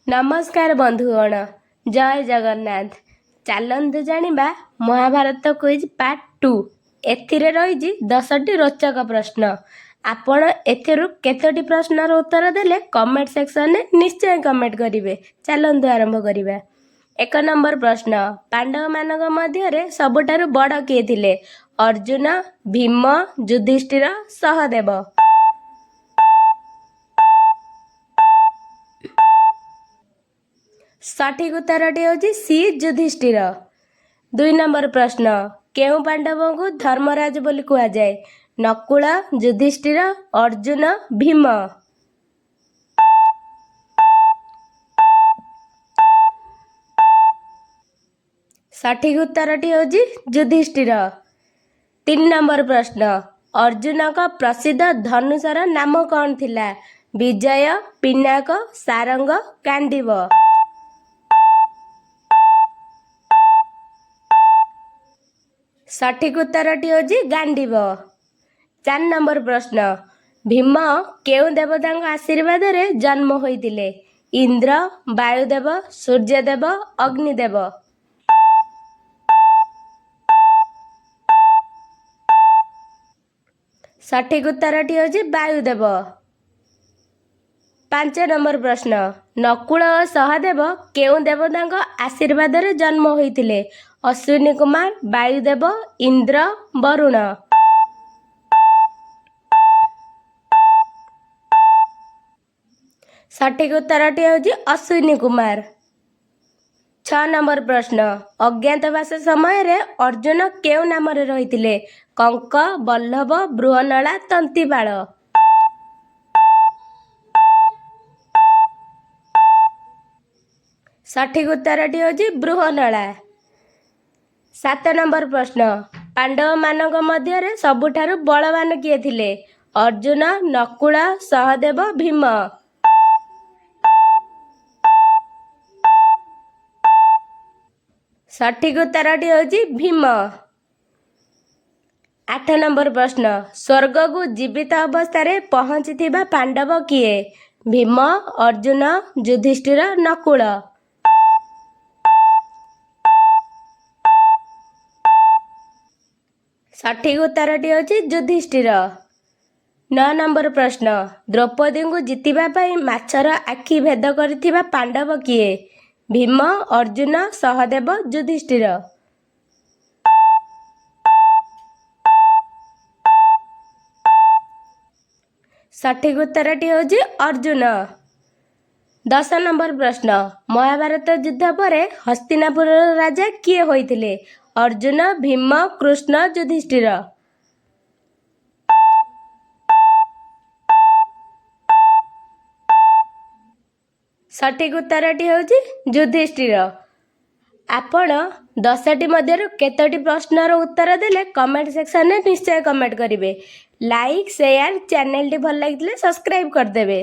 ନମସ୍କାର ବନ୍ଧୁଗଣ, ଜୟ ଜଗନ୍ନାଥ। ଚାଲନ୍ତୁ ଜାଣିବା ମହାଭାରତ କୁଇଜ୍ ପାର୍ଟ 2। ଏଥିରେ ରହିଛି 10ଟି ରୋଚକ ପ୍ରଶ୍ନ। ଆପଣ ଏଥିରୁ କେତୋଟି ପ୍ରଶ୍ନର ଉତ୍ତର ଦେଲେ, କମେଣ୍ଟ ସେକ୍ସନରେ ନିଶ୍ଚୟ କମେଣ୍ଟ କରିବେ। ଚାଲନ୍ତୁ ଆରମ୍ଭ କରିବା। 1 ନମ୍ବର ପ୍ରଶ୍ନ, ପାଣ୍ଡବମାନଙ୍କ ମଧ୍ୟରେ ସବୁଠାରୁ ବଡ଼ କିଏ ଥିଲେ? ଅର୍ଜୁନ, ଭୀମ, ଯୁଧିଷ୍ଠିର, ସହଦେବ। ସଠିକ୍ ଉତ୍ତରଟି ହେଉଛି ସି, ଯୁଧିଷ୍ଠିର। 2 ନମ୍ବର ପ୍ରଶ୍ନ, କେଉଁ ପାଣ୍ଡବଙ୍କୁ ଧର୍ମରାଜ ବୋଲି କୁହାଯାଏ? ନକୁଳ, ଯୁଧିଷ୍ଠିର, ଅର୍ଜୁନ, ଭୀମ। ସଠିକ୍ ଉତ୍ତରଟି ହେଉଛି ଯୁଧିଷ୍ଠିର। 3 ନମ୍ବର ପ୍ରଶ୍ନ, ଅର୍ଜୁନଙ୍କ ପ୍ରସିଦ୍ଧ ଧନୁଶର ନାମ କ'ଣ ଥିଲା? ବିଜୟ, ପିନାକ, ସାରଙ୍ଗ, ଗାଣ୍ଡିବ। ସଠିକ୍ ଉତ୍ତରଟି ହେଉଛି ଗାଣ୍ଡିବ। 4 ନମ୍ବର ପ୍ରଶ୍ନ, ଭୀମ କେଉଁ ଦେବତାଙ୍କ ଆଶୀର୍ବାଦରେ ଜନ୍ମ ହୋଇଥିଲେ? ଇନ୍ଦ୍ର, ବାୟୁଦେବ, ସୂର୍ଯ୍ୟଦେବ, ଅଗ୍ନିଦେବ। ସଠିକ୍ ଉତ୍ତରଟି ହେଉଛି ବାୟୁଦେବ। 5 ନମ୍ବର ପ୍ରଶ୍ନ, ନକୁଳ ଓ ସହଦେବ କେଉଁ ଦେବତାଙ୍କ ଆଶୀର୍ବାଦରେ ଜନ୍ମ ହୋଇଥିଲେ? ଅଶ୍ୱିନୀ କୁମାର, ବାୟୁଦେବ, ଇନ୍ଦ୍ର, ବରୁଣ। ସଠିକ୍ ଉତ୍ତରଟି ହେଉଛି ଅଶ୍ୱିନୀ କୁମାର। 6 ନମ୍ବର ପ୍ରଶ୍ନ, ଅଜ୍ଞାତବାସ ସମୟରେ ଅର୍ଜୁନ କେଉଁ ନାମରେ ରହିଥିଲେ? କଙ୍କ, ବଲ୍ଲଭ, ବୃହନ୍ନଳା, ତନ୍ତିପାଳ। ସଠିକ୍ ଉତ୍ତରଟି ହେଉଛି ବୃହନ୍ନଳା। 7 ନମ୍ବର ପ୍ରଶ୍ନ, ପାଣ୍ଡବମାନଙ୍କ ମଧ୍ୟରେ ସବୁଠାରୁ ବଳବାନ କିଏ ଥିଲେ? ଅର୍ଜୁନ, ନକୁଳ, ସହଦେବ, ଭୀମ। ସଠିକ୍ ଉତ୍ତରଟି ହେଉଛି ଭୀମ। 8 ନମ୍ବର ପ୍ରଶ୍ନ, ସ୍ୱର୍ଗକୁ ଜୀବିତ ଅବସ୍ଥାରେ ପହଞ୍ଚିଥିବା ପାଣ୍ଡବ କିଏ? ଭୀମ, ଅର୍ଜୁନ, ଯୁଧିଷ୍ଠିର, ନକୁଳ। ସଠିକ୍ ଉତ୍ତରଟି ହେଉଛି ଯୁଧିଷ୍ଠିର। 9 ନମ୍ବର ପ୍ରଶ୍ନ, ଦ୍ରୌପଦୀଙ୍କୁ ଜିତିବା ପାଇଁ ମାଛର ଆଖି ଭେଦ କରିଥିବା ପାଣ୍ଡବ କିଏ? ଭୀମ, ଅର୍ଜୁନ, ସହଦେବ, ଯୁଧିଷ୍ଠିର। ସଠିକ୍ ଉତ୍ତରଟି ହେଉଛି ଅର୍ଜୁନ। 10 ନମ୍ବର ପ୍ରଶ୍ନ, ମହାଭାରତ ଯୁଦ୍ଧ ପରେ ହସ୍ତିନାପୁରର ରାଜା କିଏ ହୋଇଥିଲେ? ଅର୍ଜୁନ, ଭୀମ, କୃଷ୍ଣ, ଯୁଧିଷ୍ଠିର। ସଠିକ୍ ଉତ୍ତରଟି ହେଉଛି ଯୁଧିଷ୍ଠିର। ଆପଣ 10ଟି ମଧ୍ୟରୁ କେତୋଟି ପ୍ରଶ୍ନର ଉତ୍ତର ଦେଲେ, କମେଣ୍ଟ ସେକ୍ସନରେ ନିଶ୍ଚୟ କମେଣ୍ଟ କରିବେ। ଲାଇକ୍, ସେୟାର, ଚ୍ୟାନେଲଟି ଭଲ ଲାଗିଥିଲେ ସବସ୍କ୍ରାଇବ୍ କରିଦେବେ।